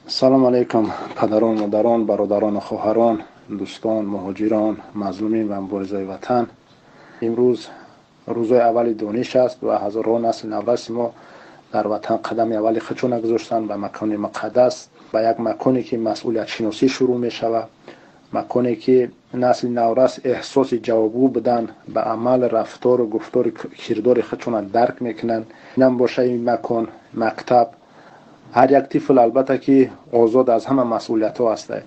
Салом алейкум, падарон, модарон, бародарону хоҳарон, дӯстон, муҳоҷирон, мазлумин ва муборизои ватан. Имрӯз рӯзои аввали дониш аст ва ҳазорҳо насли навраси мо дар ватан қадами аввали худшона гузоштанд ба макони муқаддас, ба як маконе ки масъулиятшиносӣ шурӯъ мешавад, маконе ки насли наврас эҳсоси ҷавобгӯ будан ба амал, рафтору гуфтору кирдори худшона дарк мекунанд. Инам боша ин макон мактаб. Ҳар як тифл албатта ки озод аз ҳама масъулиятҳо ҳаста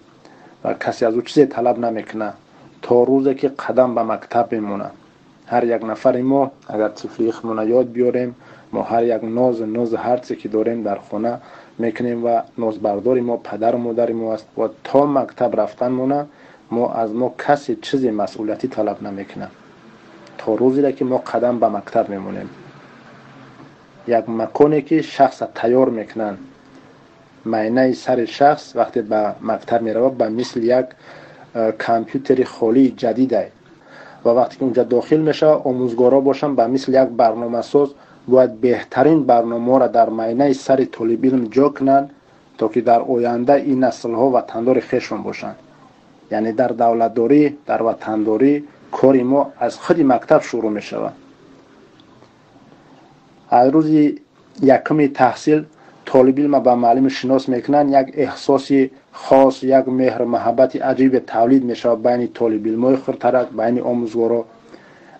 ва касе аз ӯ чизе талаб намекунад то рӯзе ки қадам ба мактаб мемонад. Ҳар як нафари мо агар тифли худмона ёд биёрем, мо ҳар як нозу нозу ҳарче ки дорем дар хона мекунем ва нозбардори мо падару модари мо аст ва то мактаб рафтанмона мо аз мо касе чизе масъулиятӣ талаб намекунад то рӯзере ки мо қадам ба мактаб мемонем. Як маконе ки шахса тайёр мекунанд. Майнаи сари шахс вақте ба мактаб меравад ба мисли як компютери холии ҷадидай ва вақте ки унҷа дохил мешавад, омӯзгорҳо бошанд ба мисли як барномасоз бояд беҳтарин барномаҳоро дар майнаи сари толибилм ҷо кунанд, то ки дар оянда ин наслҳо ватандори хешон бошанд. Яъне дар давлатдорӣ, дар ватандорӣ кори мо аз худи мактаб шурӯъ мешавад. Аз рӯзи якуми таҳсил толибилма ба муаллими шинос мекунанд, як эҳсоси хос, як меҳру маҳаббати аҷибе тавлид мешавад байни толибилмои хурдтарак, байни омӯзгоро.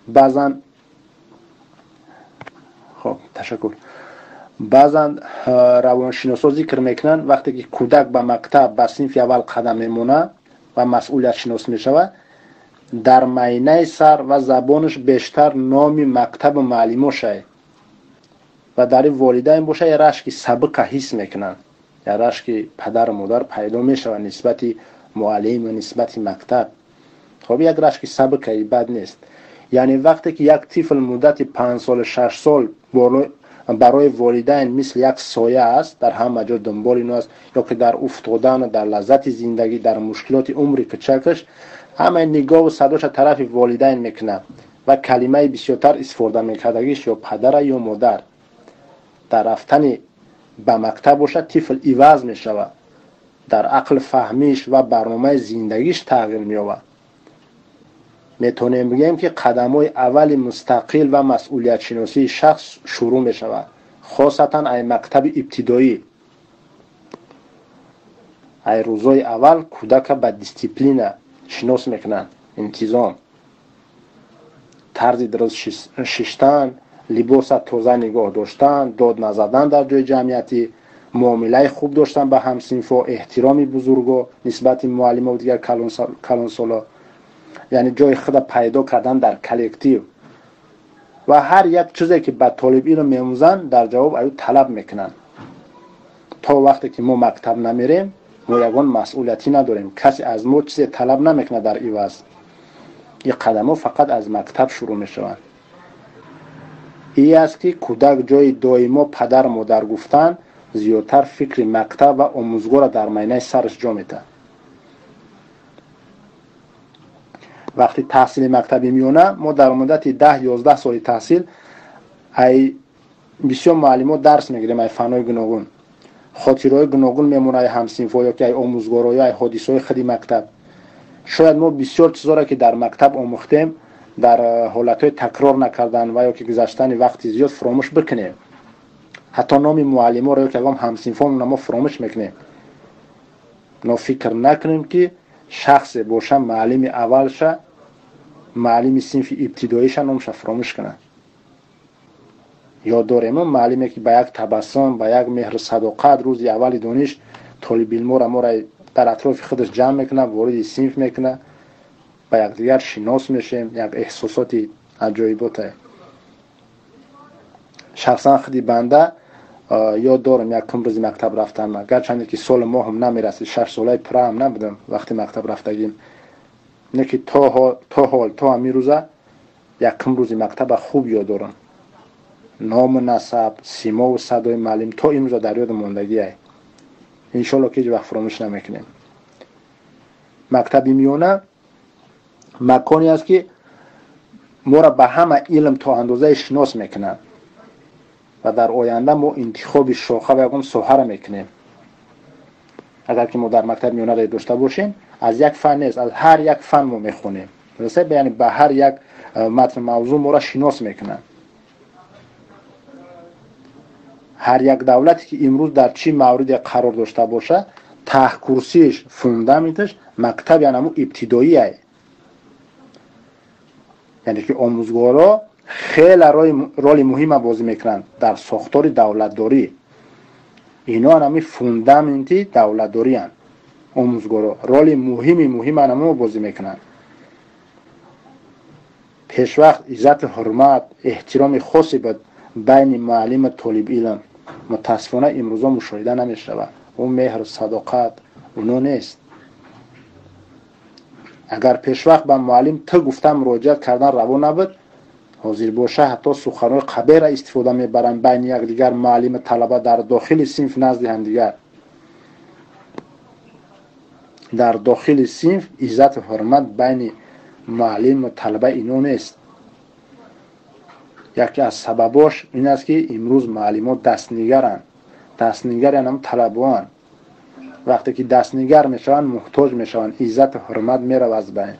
Баъзан хоб, ташаккур. Баъзан равоншиносо зикр мекунанд, вақте ки кӯдак ба мактаб, ба синфи аввал қадам мемонад ва масъулиятшинос мешавад, дар майнаи сар ва забонаш бештар номи мактабу муаллимо шавад ва дар ин волидайн боша я рашки сабука ҳис мекунанд, я рашки падару модар пайдо мешавад нисбати муаллим ва нисбати мактаб. Хоб, як рашки сабукаи бад нест. Яъне вақте ки як тифл муддати 5 солу 6 сол барои волидайн мисли як соя аст, дар ҳама ҷо дунболи ино аст, ё ки дар уфтодан, дар лаззати зиндагӣ, дар мушкилоти умри кӯчакаш ҳамаи нигоҳу садоша тарафи волидайн мекунад ва калимаи бисёртар истифода мекардагиш ё падара ё модар. Дар рафтани ба мактаб бошад тифл иваз мешавад, дар ақл фаҳмиш ва барномаи зиндагиш тағйир меёбад. Метавонем бигӯем ки қадамҳои аввали мустақил ва масъулиятшиносии шахс шурӯъ мешавад, хосатан ай мактаби ибтидоӣ. Ай рӯзҳои аввал кӯдака ба дисциплина шинос мекунанд, интизом, тарзи дуруст шиштан, либоса тоза нигоҳ доштан, дод назадан дар ҷои ҷамъиятӣ, муомилаи хуб доштан ба ҳамсинфо, эҳтироми бузурго нисбати муаллимо ва дигар калонсоло, яъне ҷои худа пайдо кардан дар коллектив ва ҳар як чизе ки ба толибилм меомӯзанд дар ҷавоб аю талаб мекунанд. То вақте ки мо мактаб намерем, мо ягон масъулиятӣ надорем, касе аз мо чизе талаб намекунад дар иваз. Ин қадамҳо фақат аз мактаб шурӯъ мешаванд. Ин аст ки кӯдак ҷои доимо падар модар гуфтан зиёдтар фикри мактаб ва омӯзгорро дар майнаи сараш ҷо метаҳад. Вақти таҳсили мактаби миёна мо дар муддати 10-11 соли таҳсил ай бисёр муаллимо дарс мегирем, ай фанҳои гуногун, хотираҳои гуногун мемонад ай ҳамсинфҳо ё ки ай омӯзгоро ё ай ҳодисаҳои худи мактаб. Шояд мо бисёр чизҳоро ки дар мактаб омӯхтем дар ҳолатҳои такрор накардан ва ё ки гузаштани вақти зиёд фуромӯш бикунем. Ҳатто номи муаллиморо ё ки ягон ҳамсинфонро мо фуромӯш мекунем. Но фикр накунем ки шахсе боша муаллими аввалша, муаллими синфи ибтидоиша номша фуромӯш кунад. Ёд дорем муаллиме ки ба як табассум, ба як меҳру садоқат рӯзи аввали дониш толибилморо моро дар атрофи худаш ҷамъ мекунад, вориди синф мекунад, ба якдигар шинос мешем, як эҳсосоти аҷоиботае. Шахсан худи банда ёд дорам якум рӯзи мактаб рафтанма, гарчанде ки солу моҳам намерасид, 6 солаи пурраам набудам вақти мактаб рафтагим, не ки то ҳол, то ҳамин рӯза якум рӯзи мактаба хуб ёд дорам. Ному насаб, симову садои муаллим то имрӯза дар ёдам мондагиай. Иншоалло ки ҳеҷ вақт фуромӯш намекунем. Мактаби миёна маконе аст ки моро ба ҳама илм то андозае шинос мекунад ва дар оянда мо интихоби шоха ва ягон соҳаро мекунем. Агар ки мо дар мактаби миёна дошта бошем, аз як фан нест, аз ҳар як фан мо мехонем. Яъне ба ҳар як матн мавзӯъ моро шинос мекунанд. Ҳар як давлате ки имрӯз дар чӣ мавриде қарор дошта боша, таҳкурсиш, фундаменташ мактаб, яъне ҳамун ибтидоие. Яъне ки омӯзгоро хеле роли муҳима бозӣ мекунанд дар сохтори давлатдорӣ. Ино ҳамин фундаменти давлатдорианд. Омӯзгоро роли муҳима ҳамо бозӣ мекунанд. Пешвақт иззату ҳурмат, эҳтироми хосе ба байни муаллиму толибилм мутаассифона имрӯзо мушоҳида намешавад. Ӯ меҳру садоқат уно нест. Агар пешвақт ба муаллим ту гуфта муроҷиат кардан раво набуд, ҳозир боша ҳатто суханҳои қабеҳра истифода мебаранд байни якдигар муаллиму талаба дар дохили синф назди ҳамдигар. Дар дохили синф иззату ҳурмат байни муаллиму талаба ино нест. Яке аз сабабош ин аст, ки имрӯз муаллимо дастнигаранд. Дастнигар яъне талабоанд. Вақте ки дастнигар мешаванд, муҳтоҷ мешаванд, иззату ҳурмат меравад аз байн.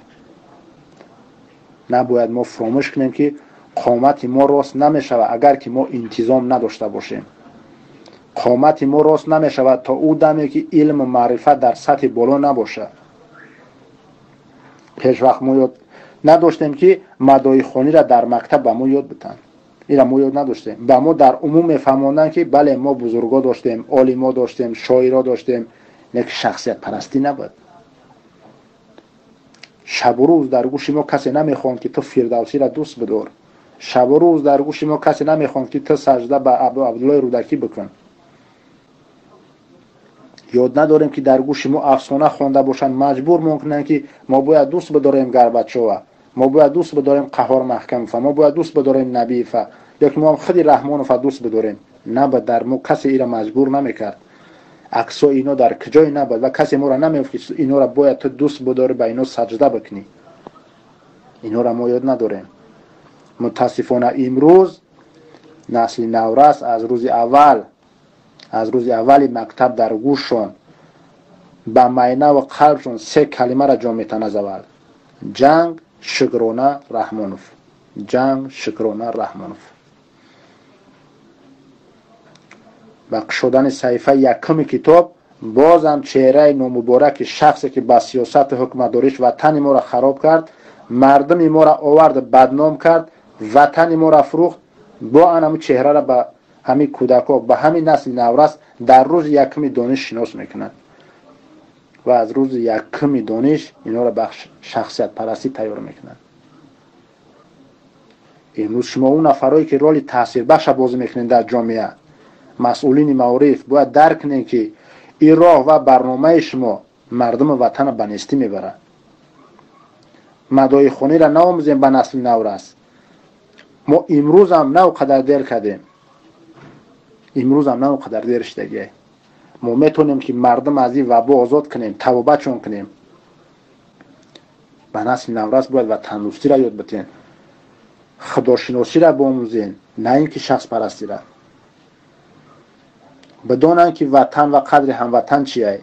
Набояд мо фуромӯш кунем, ки қомати мо рост намешавад, агар ки мо интизом надошта бошем. Қомати мо рост намешавад то ӯ даме, ки илму маърифат дар сатҳи боло набошад. Пешвақт мо ёд надоштем, ки мадоихониро дар мактаб ба мо ёд битанд. Ира мо ёд надоштем. Ба мо дар умум мефаҳмонданд, ки бале, мо бузурго доштем, олимо доштем, шоиро доштем, лекин шахсиятпарастӣ набуд. Шабу рӯз дар гӯши мо касе намехонд, ки ту Фирдавсиро дӯст бидор. Шабу рӯз дар гӯши мо касе намехонд, ки ту сажда ба Абу Абдуллои Рӯдакӣ бикун. Ёд надорем, ки дар гӯши мо афсона хонда бошанд, маҷбур мекунанд, ки мо бояд дӯст бидорем Горбачова, мо бояд дӯст бидорем Қаҳор Маҳкамова, мо бояд дӯст бидорем Набиева, ё ки мо ҳам худи Раҳмонова дӯст бидорем. Набуд, дар мо касе ира маҷбур намекард. Аксои ино дар куҷое набуд ва касе моро намегуфт, ки инора бояд ту дӯст бидорӣ, ба ино саҷда бикунӣ. Инора мо ёд надорем. Мутаассифона имрӯз насли наврас аз рӯзи аввал, аз рӯзи аввали мактаб дар гӯшшон ба майнаву қалбшон се калимаро ҷо метан аз аввал: ҷанг, Шукрона, Раҳмонов. Ҷанг, Шукрона, Раҳмонов. Ба кушодани саҳифаи якуми китоб бозам чеҳраи номубораки шахсе, ки ба сиёсату ҳукуматдориш ватани моро хароб кард, мардуми моро овард, бадном кард, ватани моро фурӯхт, бо анаму чеҳраро ба ҳамин кӯдако, ба ҳамин насли наврас дар рӯзи якуми дониш шинос мекунад ва аз рӯзи якуми дониш инҳоро ба шахсиятпарастӣ тайёр мекунад. Имрӯз шумо он нафарое, ки роли таъсирбахша бозӣ мекунед дар ҷомеа, масъулини маориф, бояд дарк кунед, ки ин роҳ ва барномаи шумо мардуму ватанро ба нестӣ мебарад. Мадоихониро наомӯзем ба насли наврас. Мо имрӯзам нав қадар дер кардем, имрӯзам нав қадар дер шудагие. Мо метавонем, ки мардум аз ин вабо озод кунем, тавобачон кунем. Ба насли наврас бояд ватандӯстиро ёд битен, худошиносиро биомӯзен, на ин ки шахспарастиро. Бидонанд, ки ватан ва қадри ҳамватан чие.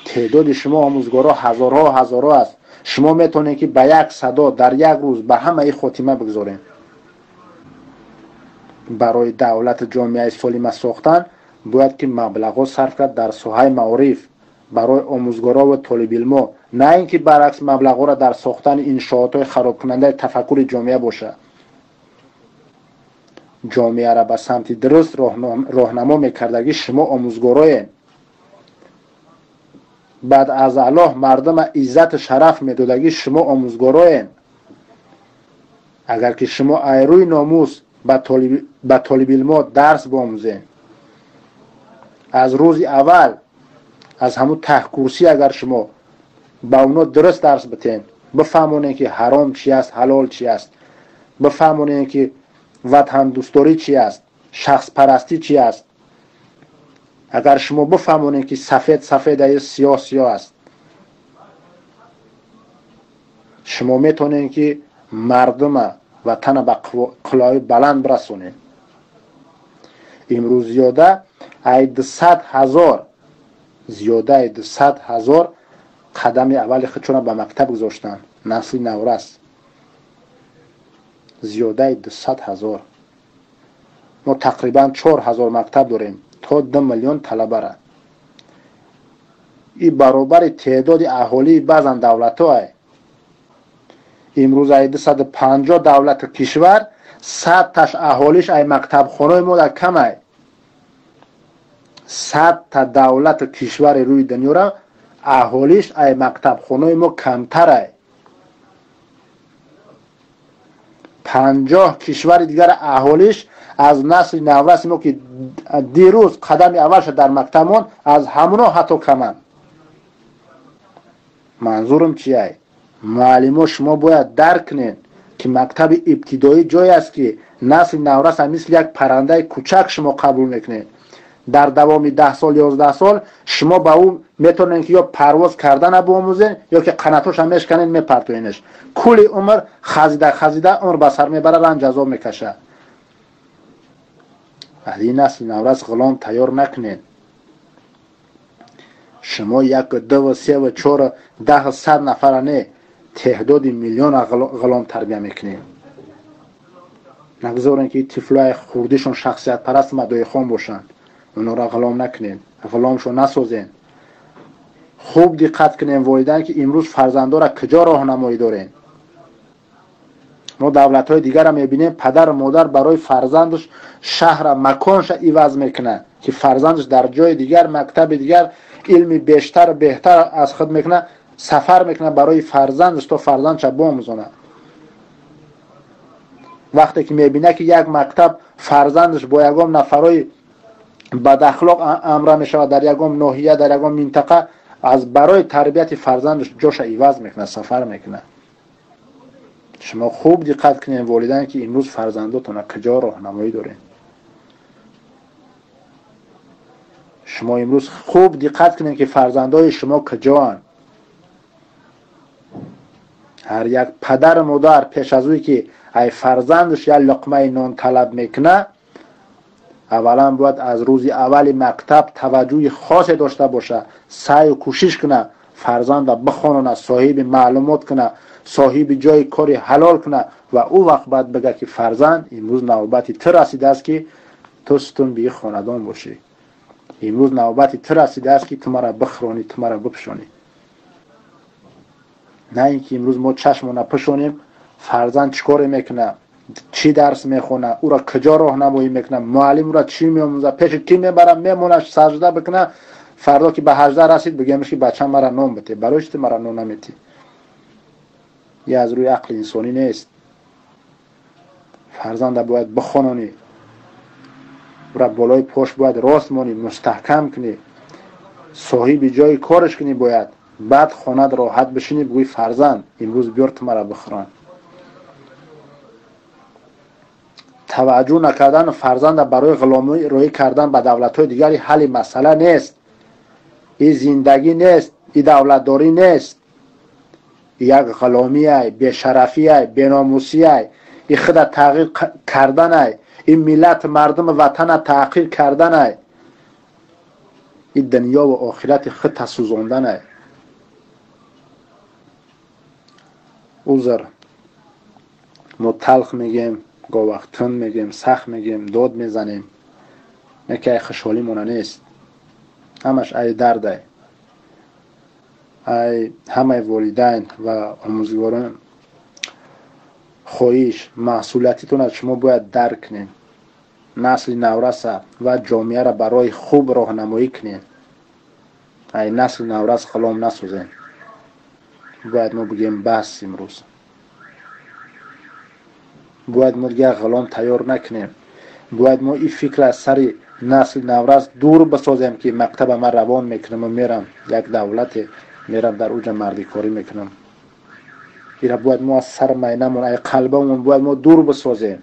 Теъдоди шумо омӯзгоро ҳазорҳо ҳазорҳо аст. Шумо метавонед, ки ба як садо дар як рӯз ба ҳамаи хотима бигзорем. Барои давлату ҷомеаи солима сохтан бояд, ки маблағҳо сарф кард дар соҳаи маориф барои омӯзгоро ва толибилмо, на ин ки баръакс маблағҳоро дар сохтани иншоотҳои харобкунандаи тафаккури ҷомеа бошад. Ҷомеаро ба самти дуруст роҳнамо мекардагӣ шумо омӯзгороем. Баъд аз Аллоҳ мардума иззату шараф медодагӣ шумо омӯзгороем. Агар ки шумо айрӯи номус ба толибилмо дарс биомӯзем, аз рӯзи аввал аз ҳамун таҳкурсӣ агар шумо ба оно дуруст дарс битен, бифаҳмонем, ки ҳаром чи аст, ҳалол чи аст, бифаҳмонем, ки ватандӯстдорӣ чи аст, шахспарастӣ чи аст. Агар шумо бифаҳмонем, ки сафед сафед аю сиёҳ сиёҳ аст, шумо метавонед, ки мардума ватана ба қуллаҳои баланд бирасонед. Имрӯз зиёда Ай 200 ҳазор, зиёдаи 200 ҳазор қадами аввали худшона ба мактаб гузоштанд. Насли наврас зиёдаи 200 ҳазор. Мо тақрибан 4 ҳазор мактаб дорем, то 2 миллион талабара. И баробари теъдоди аҳолии баъзан давлатҳое. Имрӯз ай 250 давлату кишвар 100 таш аҳолиш ай мактабхонаи мо дар камай. 100 та давлату кишвари рӯи дунёра аҳолиш ай мактабхонаи мо камтарай. 50 кишвари дигар аҳолиш аз насли навраси мо, ки дирӯз қадами аввалша дар мактаб монд, аз ҳамуно ҳатто каманд. Манзурам чияй? Муаллимо, шумо бояд дарк кунед, ки мактаби ибтидоӣ ҷое аст, ки насли навраса мисли як паррандаи кӯчак шумо қабул мекунед. Дар давоми 10 сол, 11 сол шумо ба ӯ метавонед, ки ё парвоз кардана биомӯзед, ё ки қанатоша мешканед, мепартоенеш. Кулли умр хазида хазида умр ба сар мебара, ранҷ азоб мекашад. Аз ин насли наврас ғулом тайёр накунед. Шумо як, дуву, севу, чору, 10, 100 нафара не, теҳдоди миллиона ғулом тарбия мекунед. Нагузорем, ки тифлои хурдишон шахсиятпараст, мадоихон бошанд. Онҳоро ғулом накунед, ғуломшон насозед. Хуб диққат кунем, волидайн, ки имрӯз фарзандора куҷо роҳнамоӣ дорем. Мо давлатҳои дигарро мебинем, падару модар барои фарзандаш шаҳра, маконша иваз мекунад, ки фарзандаш дар ҷои дигар, мактаби дигар илми бештару беҳтар аз худ мекунад, сафар мекунад барои фарзандаш, то фарзандша биомӯзонад. Вақте ки мебинад, ки як мактаб фарзандаш бо ягон нафарҳои бадахлоқ амра мешавад дар ягон ноҳия, дар ягон минтақа, аз барои тарбияти фарзандаш ҷоша иваз мекунад, сафар мекунад. Шумо хуб диққат кунед, волидайн, ки имрӯз фарзандотона куҷо роҳнамоӣ доред. Шумо имрӯз хуб диққат кунед, ки фарзандои шумо куҷоанд. Ҳар як падару модар пеш аз ӯе ки ай фарзандаш як луқмаи нон талаб мекунад, аввалан бояд аз рӯзи аввали мактаб таваҷҷӯҳи хосе дошта бошад, саъю кӯшиш кунад, фарзанда бихононад, соҳиби маълумот кунад, соҳиби ҷои кори ҳалол кунад ва ӯ вақт бояд бигӯяд, ки фарзанд, имрӯз навбати ту расидааст, ки ту сутунбии хонадон бошӣ. Имрӯз навбати ту расидааст, ки ту маро бихӯронӣ, ту маро бипӯшонӣ. На ин ки имрӯз мо чашмона пӯшонем, фарзанд чӣ коре мекунад, чӣ дарс мехонад, ӯро куҷо роҳнамоӣ мекунад, муаллим ӯро чӣ меомӯзад, пеши кӣ мебарад, мемонад, сажда бикунад. Фардо ки ба 18 расид, бигӯемш, ки бачам, мара нон бите. Барои чи ту мара нон наметӣ? Е аз рӯи ақли инсонӣ нест. Фарзанда бояд бихононӣ, ӯра болои пош бояд рост монӣ, мустаҳкам кунӣ, соҳиби ҷои кораш кунӣ бояд. Баъд хонад роҳат бишинӣ, бигӯӣ: фарзанд, имрӯз биёр, ту мара бихӯрон. Таваҷҷӯҳ накардан фарзанда барои ғуломӣ роҳӣ кардан ба давлатҳои дигари ҳалли масъала нест. И зиндагӣ нест, и давлатдорӣ нест, як ғуломиай, бешарафиай, беномусиай, и худа тағйир карданай, и миллат, мардуми ватана таъқир карданай, и дунёву охирати худта сӯзонданай. Узр, мо талх мегем, гоҳ вақт тунд мегем, сахт мегем, дод мезанем, не ки ай хушҳолимона нест, ҳамаш ай дардай. Ай ҳамаи волидайн ва омӯзгорон хоҳиш: масъулиятитонро шумо бояд дарк кунед, насли навраса ва ҷомеаро барои хуб роҳнамоӣ кунед, ай насли наврас ғулом насозед. Бояд мо бигӯем: бас. Имрӯз бояд мо дигар ғулом тайёр накунем. Бояд мо ин фикр аз сари насли наврас дур бисозем, ки мактаба ман равон мекунаму мерам як давлате, мерам, дар уҷа мардикорӣ мекунам. Ира бояд мо аз сар майнамон, ай қалбамон бояд мо дур бисозем.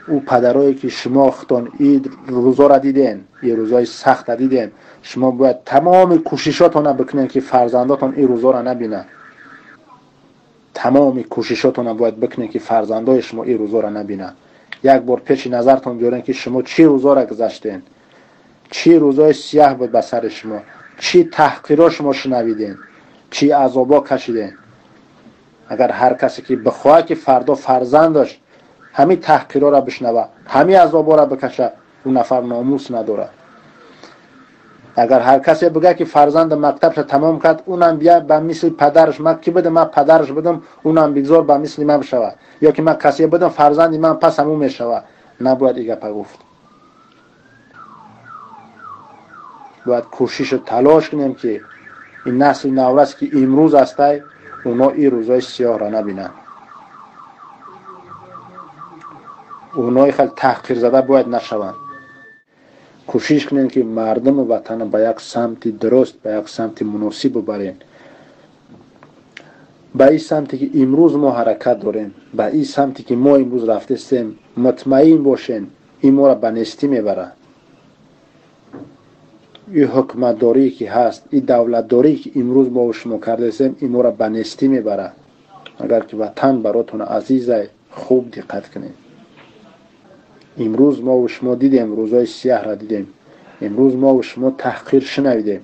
Ӯ падарое ки шумо худтон ин рӯзоро диден, ин рӯзои сахта диден, шумо бояд тамоми кӯшишотонро бикунед, ки фарзандотон ин рӯзоро набинанд. Тамоми кӯшишотонро бояд бикунед, ки фарзандои шумо ин рӯзоро набинанд. Як бор пеши назартон биёрен, ки шумо чӣ рӯзоро гузаштен, чӣ рӯзои сиёҳ буд ба сари шумо, чӣ таҳқиро шумо шунавиден, чӣ азобо кашиден. Агар ҳар касе ки бихоҳад, ки фардо фарзандаш ҳамин таҳқироро бишнава, ҳамин азоборо бикаша, ӯ нафар номус надорад. Агар ҳар касе бигӯяд, ки фарзанди мактабша тамом кард, унам бия ба мисли падараш, ман ки будам, ман падараш будам, унам бигзор ба мисли ман бишавад, ё ки ман касе будам, фарзанди ман пас ҳамун мешавад, набояд и гапа гуфт. Бояд кӯшишу талош кунем, ки ин насли наврас, ки имрӯз ҳастай, уно ин рӯзои сиёҳро набинанд. Унои хеле таҳқирзада бояд нашаванд. Кӯшиш кунем, ки мардуму ватанро ба як самти дуруст, ба як самти муносиб бубарем. Ба ин самте, ки имрӯз мо ҳаракат дорем, ба ин самте, ки мо имрӯз рафтестем, мутмаин бошем, ин моро ба нестӣ мебарад. Ин ҳукуматдорие, ки ҳаст, ин давлатдорие, ки имрӯз мо шумо кардастем, ин моро ба нестӣ мебарад. Агар ки ватан баротон азизай, хуб диққат кунед. Имрӯз мо шумо дидем, рӯзои сиёҳро дидем. Имрӯз мо шумо таҳқир шунавидем.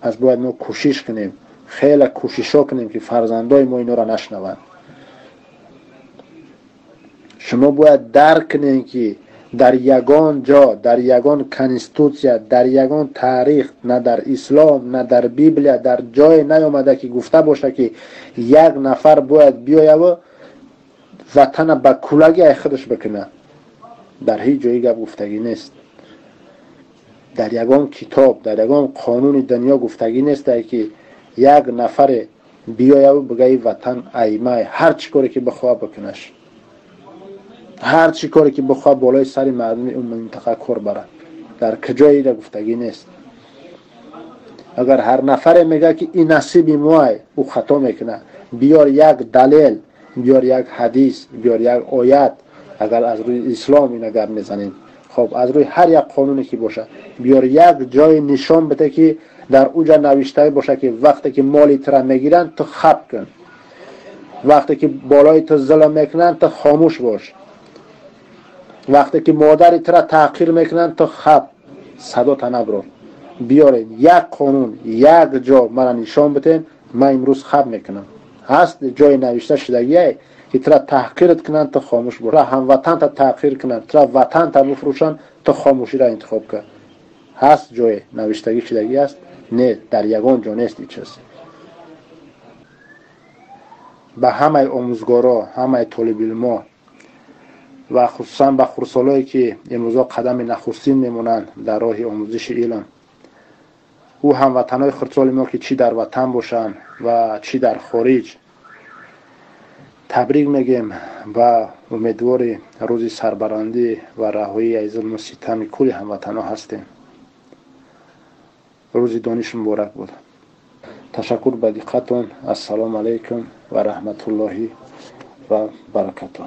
Пас бояд мо кӯшиш кунем, хеле кӯшишҳо кунем, ки фарзандои мо инора нашунаванд. Шумо бояд дарк кунем, ки дар ягон ҷо, дар ягон конститутсия, дар ягон таърих, на дар ислом, на дар Библия, дар ҷое наёмада, ки гуфта бошад, ки як нафар бояд биёяву ватана ба кулаги ай худаш бикунад. Дар ҳеҷ ҷои гап гуфтагӣ нест. Дар ягон китоб, дар ягон қонуни дунё гуфтагӣ нест, ки як нафаре биёяву бигӯяд, ватан аймай, ҳар чӣ коре ки бихоҳад бикунаш, ҳар чӣ коре ки бихоҳад болои сари мардуми он минтақа кор барад. Дар куҷое ира гуфтагӣ нест. Агар ҳар нафаре мегӯяд, ки ин насиби моай, ӯ хато мекунад. Биёр як далел, биёр як ҳадис, биёр як оят. Агар аз рӯи ислом ина гап мезанем, хоб, аз рӯи ҳар як қонуне ки бошад, биёр як ҷое нишон биде, ки дар уҷа навишта бошад, ки вақте ки моли тура мегиранд, ту хап кун, вақте ки болои ту зулм мекунанд, ту хомӯш бош, вақте ки модари тура таҳқир мекунанд, ту хап садота наброр. Биёред як қонун, як ҷо мара нишон биден, ман имрӯз хап мекунам. Ҳаст ҷои навишта шудагие, ки тура таҳқират кунанд, ту хомӯш бош, ҳамватанта таҳқир кунанд, тура ватанта бифурӯшанд, ту хомӯширо интихоб кун? Ҳаст ҷое навиштагӣ шудагӣ аст? Не, дар ягон ҷо нест ин чиз. Ба ҳамаи омӯзгоро, ҳамаи толибилмо ва хусусан ба хурдсолое, ки имрӯзо қадами нахустин мемонанд дар роҳи омӯзиши илм, ӯ ҳамватанҳои хурдсоли мо, ки чӣ дар ватан бошанд ва чӣ дар хориҷ, табрик мегӯем ва умедвори рӯзи сарбарандӣ ва раҳоӣ аз зулму ситами кулли ҳамватанҳо ҳастем. Рӯзи дониш муборак буд. Ташаккур ба диққатон. Ассалому алайкум ва раҳматуллоҳи ва баракатуҳ.